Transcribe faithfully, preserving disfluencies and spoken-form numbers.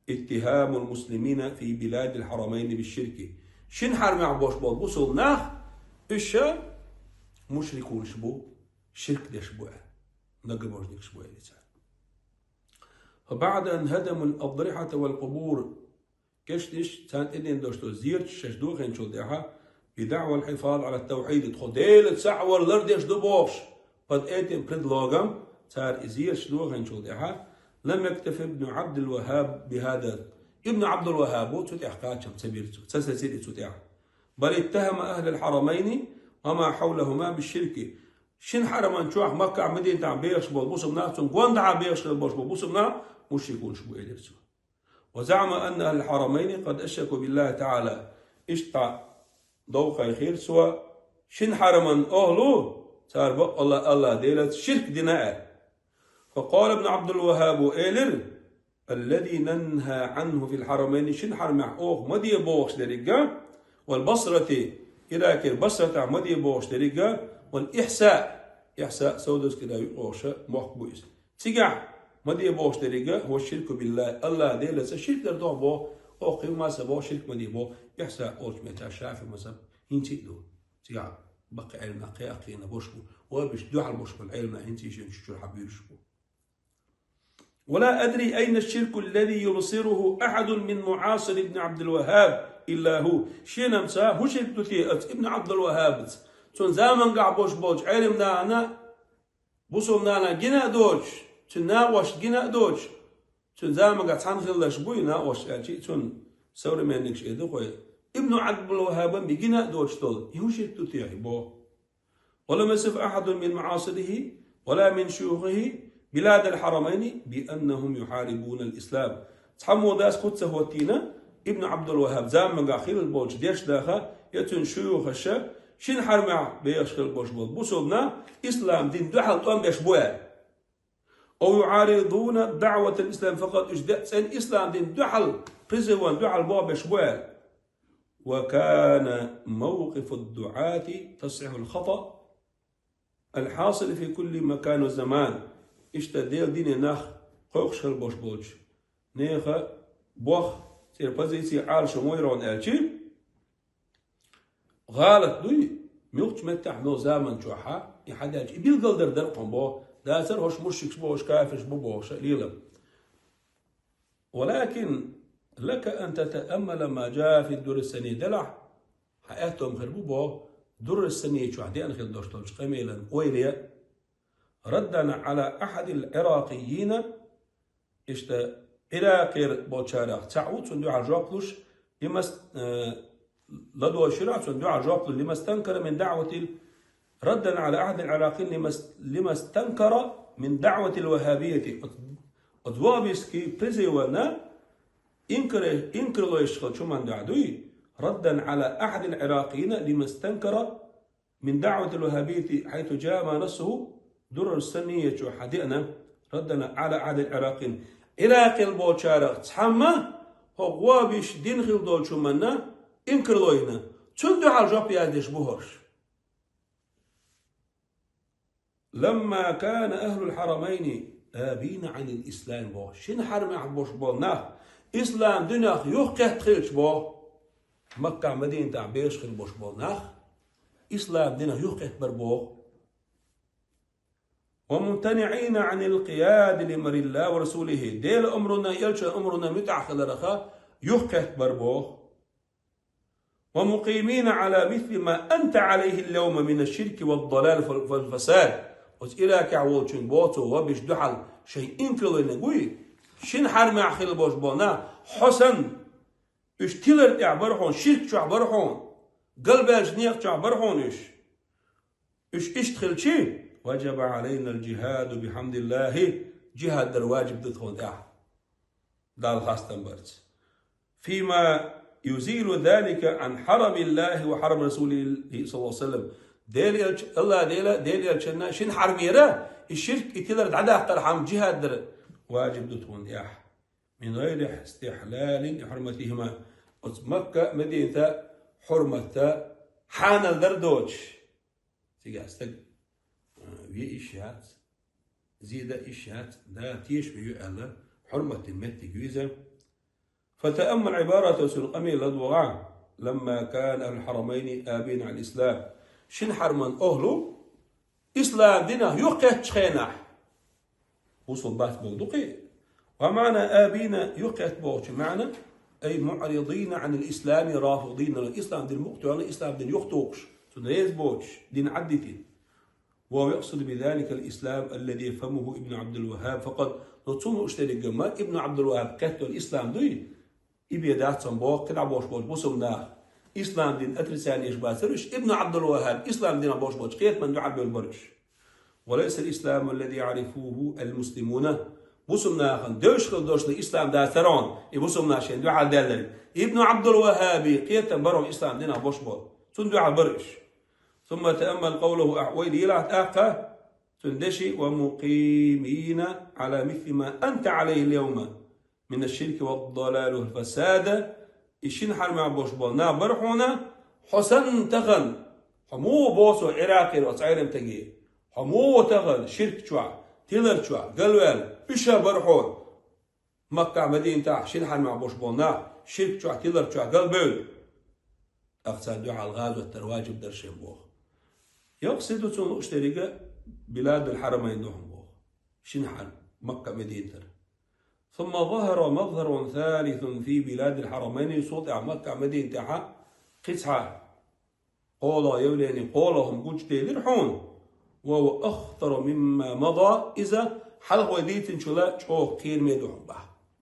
اتهام المسلمين في بلاد الحرمين بالشرك. Шин хьарамехь болуш болу бусулба нах, уьш ша мушрикунаш бу, ширк деш бу аьлла, многобожникаш бу аьлла цара. فبعد أن هدموا الأضرحة والقبور, кешнаш, царна тӀедина долуш долу зераш шаьш дохийначул тӀаьхьа, بدعوى الحفاظ على التوحيد, тхо Дела цхьаъ вар лардеш ду бохуш, под этим предлогом цара и зераш дохийначул тӀаьхьа, لم يكتف ابن عبد الوهاب بهذا. Ибн Ӏабдул-ВахӀабо цу тӀехь кхачам ца бира цо, ца сецира и цу тӀехь. بل اتهم أهل الحرمين وما حولهما بالشرك. Шин хьараман чохь, Маккахь, Мадинатахь бехаш болу бусулба нах, цунна гондахьа бехаш хила болуш болу бусулба нах мушрикунаш бу, элира цо. وزعم أن أهل الحرمين قد أشركوا بالله تعالى. Иштта довхайхира цо, шин хьараман охӀлу, цара бакъалла АллахӀ Делаца ширк дина аьлла. فقال ابن عبد الوهاب, элира: الذي ننهى عنه في الحرمين, шин хьарамехь оха ма де бохуш деррига, والبصرة, Иракера Басратахь ма де бохуш деррига, والإحساء, Ихьсаъ, Саудовская Аравия бохуш мохк бу иза. Цигахь ма де бохуш деррига, هو الشرك بالله, АллахӀ Делаца ширк дар ду боху, оха кхин маса боху ширк ма де боху, Ихьсаъ олучу меттехь ШафиӀи мазхӀаб хӀинца а ду. Цигахь баккхий Ӏеламнах кхайкхийна болуш бу, вабиш дуьхьал болуш болу Ӏеламнах хӀинца а шен чу чуьра хьан буьйлуш бу. ولا أدري أين الشرك الذي يبصره أحد من معاصري ابن عبد الوهاب إلا هو. Шена-м ца хӀун ширк ду те оцу Ибн Ӏабдул-ВахӀабаца, цуьнан заманахь болуш болчу Ӏеламнахана, бусулба нахана гина а доцуш, цуьнан накъосташна гина а доцуш, цуьнан заманахь цхьаьна хилларш буй накъосташ аьлча, цуьнан современникаш эр ду-кх вай, Ибн Ӏабдул-ВахӀабана гина а доцуш долу, и хӀун ширк ду те и боху. ولم يصف أحد من معاصره ولا من شيوخه بلاد الحرمين بأنهم يحاربون الإسلام. Цхьаммо дас кху ца хӀоттийна, Ибн Ӏабдул-ВахӀаб заманахь хилла болчу дешнаха я цуьнан шуьйхаша шин хьарамехь бехаш хила болуш болу бусулба нах ислам дин дуьхьал тӀом беш бу аьлла. أو يعارضون دعوة الإسلام فقط, уьш де а цӀена ислам дин дуьхьал, призыван дуьхьал боху беш бу аьлла. وكان موقف الدعاة تصحيح الخطأ الحاصل في كل مكان وزمان. Иштта Делан дине нах кхойкхуш хила болуш болчу нехан боху, церан позици Ӏалашо ма яра аьлча, гӀалат дуй, муьлххачу меттехь мел заман чохь а, и хьадаьлча, и билгалдар дара кхуьнан боху, дацара хӀорш мушрикаш бу, хӀорш кафираш бу бохуш а лела. ولكن لك أن تتأمل ما جاء في الدرر السنية, делахь, хьан аьттом хир бу боху, Дурру Сания чохь деана хила долуш долчу къамелан ойла ян. ردا على أحد العراقيين, иштта Ӏиракъера болчарах цхьаъ ву цунна дуьхьал жоп луш, لما است-, э, ладогӀа шира цунна дуьхьал жоп луш, لما استنكر من دعوة ال-, ردا على أحد العراقيين لما است-, لما استنكر من دعوة الوهابية. Оцу вахабистский призывана инкар-, инкарло йиш хилчу хӀуманна дуьхьа дуй, ردا على أحد العراقيين لما استنكر من دعوة الوهابية حيث جاء ما نصه درر السنية чу хьан деана, ردا على أحد العراقيين. Ӏиракъел болчарах цхьамма хӀокху вахабиш дин хила долчу хӀуманна инкарло йина, цунна дуьхьал жоп яздеш бу хӀорш. لما كان أهل الحرمين غابين عن الإسلام боху. Шина хьарамехь болуш болу нах ислам динах юхакхетта хилча боху. Маккахь, Мадинатахь бехаш хила болуш болу нах ислам динах юхакхетта бара боху. وممتنعين عن القياد لأمر الله ورسوله. Делан омранна, элчан омранна муьтӀахь хилараха юхакхетта бара боху. ومقيمين على مثل ما أنت عليه اليوم من الشرك والضلال والفساد. Оцу Ӏиракъехь волчун боху цо, вабиш дуьхьал шайн инкарло йинарг вуй, шина хьарамехь хила болуш болу нах, хьо санна, уьш тилар тӀехь бара хьуна, ширк чохь бара хьуна, галбаьллачу некъа чохь бара хьуна уьш. Уьш иштта хилчи, وجب علينا الجهاد بحمد الله, жихӀад дар ваджиб ду тхуна тӀехь, Далла хастам барца. فيما يزيل ذلك عن حرم الله وحرم رسوله صلى الله عليه وسلم. Делан элча-, АллахӀ Дела, Делан элчанна шина хьарамера, и ширк, и тилар дӀадаккхархьама жихӀад дар ваджиб ду тхуна тӀехь. من غير استحلال لحرمتهما. Оцу Макка а, Мадината а хьурматта хьанал дар доцуш. Цигахь стаг, а, ве йиш яц, зе дан йиш яц, Дала тешаме ю аьлла, хьурматдина меттиг ю иза. فتأمل عبارته, цун къамел ладувгӀа: لما كان أهل الحرمين آبين على الإسلام. Шин хьараман охӀлу ислам динах юхакхеттачу хенахь, бусулба бац бохург ду-кх и. ومعنى آبين, юхакхетта бохучун маьӀна: أي معرضين عن الإسلام رافضين له, ислам дин мукъа тоьхна, ислам дин юхатухуш, цунна реза боцуш, дин Ӏаддитина. وهو يقصد بذلك الإسلام الذي يفهمه ابن عبد الوهاب فقط. Но цо лууш дерг-м Ибн Ӏабдул-ВахӀаб кхетта йолу ислам дуй, и бен дац цо боху, кхидӀа болуш болчу бусулба наха. Ислам дин отрицание еш бацара уьш, Ибн Ӏабдул-ВахӀаб ислам динах болуш болчу кхетамна дуьхьал бевлла бара уьш. وليس الإسلام الذي يعرفه المسلمون. Бусулба нахана девзаш хила долуш ислам дацара хьуна, и бусулба наха шайна дуьхьал даьлларг. Ибн Ӏабдул-ВахӀабан кхетам бара хьуна ислам динах болуш болу. Цунна дуьхьал бара уьш. ثم تأمل قوله, ахь вай лелахь тӀаккха цуьнан деши: ومقيمين على مثل ما أنت عليه اليوم من الشرك والضلال والفساد. И шина хьарамехь болуш болу нах бара хьуна, хьо санна тахана, хьо муха боху цо Ӏиракъера оцу Ӏеламстаге, хьо муха тахана ширк чохь, тилар чохь галваьлла, уьш а бара хьуна. Маккахь, Мадинатехь шина хьарамехь болуш болу нах ширк чохь, тилар чохь галбевлла. ТӀаккха царна дуьхьал гӀазот дар ваджиб дара шен боху. Йоккха сий ду цунна лууш дерг, биладул хьарамайн ду хьуна боху. Шина хьарам, Макка, Мадинатера. ثم ظهر مظهر ثالث في بلاد الحرمين, цул тӀаьхьа Макка, Мадинатехь кхин цхьа кхоалгӀа явление, кхоалгӀа хӀума гучуделира хьуна. وهو أخطر مما مضى, иза хьалха вай дийцинчул чӀогӀа кхераме ду хьуна боху.